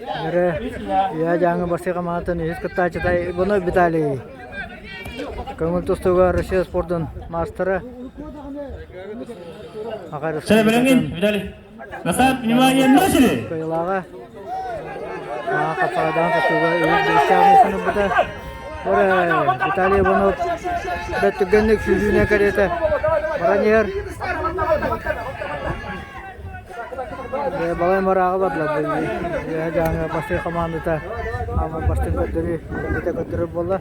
Эрэ Ийэ Дьааҥы бастакы хамаандатын үһүс кыттааччыта Иванов Виталий. Көҥүл тустууга Россия спордун маастара. Сэрбэлэҥин, Виталий. Назад, внимание, начали! Кыайыылааҕа. Хапсаҕайдаан тустууга үһүс бириистээх миэстэни ылбыта. Эрэ Виталий Иванов бэрт түргэнник сүүрүүнэн кэриэтэ баран иһэр. Балай мырааҕы бардылар Үөһээ Дьааҥы бастыҥ хамаандата ааммыт бастыҥ көрдөрүү көрдөрүүтэ көрдөрөр буолла.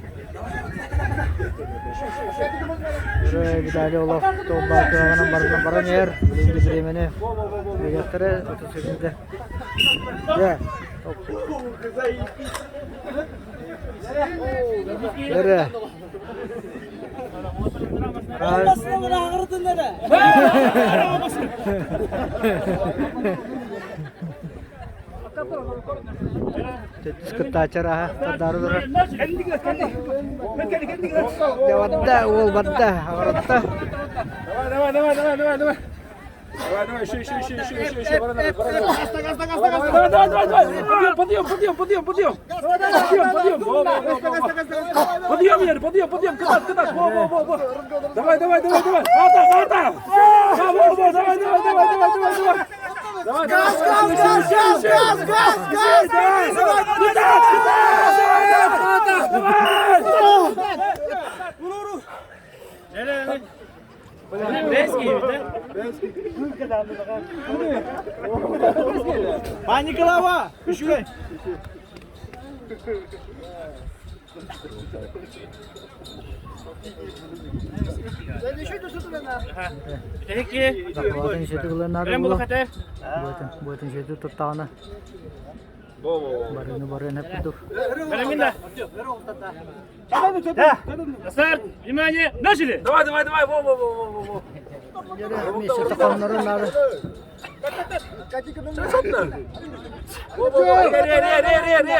Виталий олох туолбаат кыаҕынан барынан баран иһэр. Билиҥҥи бириэмэни биэриэхтэрэ 30 секунда. Дьэ, Эрэ. Сэттис кыттааччы арааһа тардаары турар. Дьэ барда, уол барда, аҕыратта. Давай, давай, давай, давай, давай, давай. Давай, давай, еще, еще, еще, еще, еще, еще. Давай, давай, давай, давай, давай. Подъем, подъем, подъем, подъем. Подъем, подъем. Во, во, во, во, во. Подъем, Ярь, подъем, подъем. Катать, катать. Во, во, во, во. Давай, давай, давай, давай. Ата, ата. Во, во, во, давай, давай, давай, давай, давай, давай. Давай, давай, Газ, газ, газ, газ, газ, газ, Давай, давай, катать, катать. Давай, давай. Паникалава! Үчүгэй! Дакылаатын ишети кылын наада буолуо. Буотун ишети туттаҕына барыны барыан эп курдук. На старт! Внимание! Начали! Давай, давай, давай, во, во, во, во, во. Миша тохоннорун наада. Во, во, во, ре, ре, ре, ре, ре.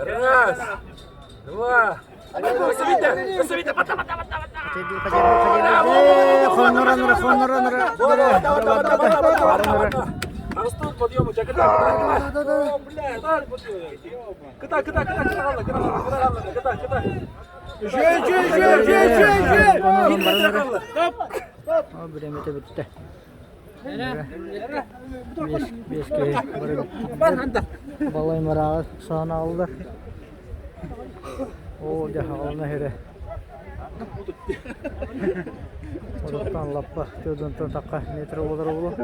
Раз, два. Посовите, посовите, пота, пота, пота, пота. Хоннорон, хоннорон, Растут подъем у тебя, китай, китай. Бля, дай подъем. Китай, китай, китай, китай, китай, китай, китай. Үчүгэй, үчүгэй, үчүгэй, үчүгэй, үчүгэй! Бириэмэтэ бүттэ. Биэс киһи бары балай мырааҕы саан аҕаллар. Оо, дьэ хаҕалана иһэрэ. Одуттан лаппа төрдүнтэн тахха метр буолар буолуо.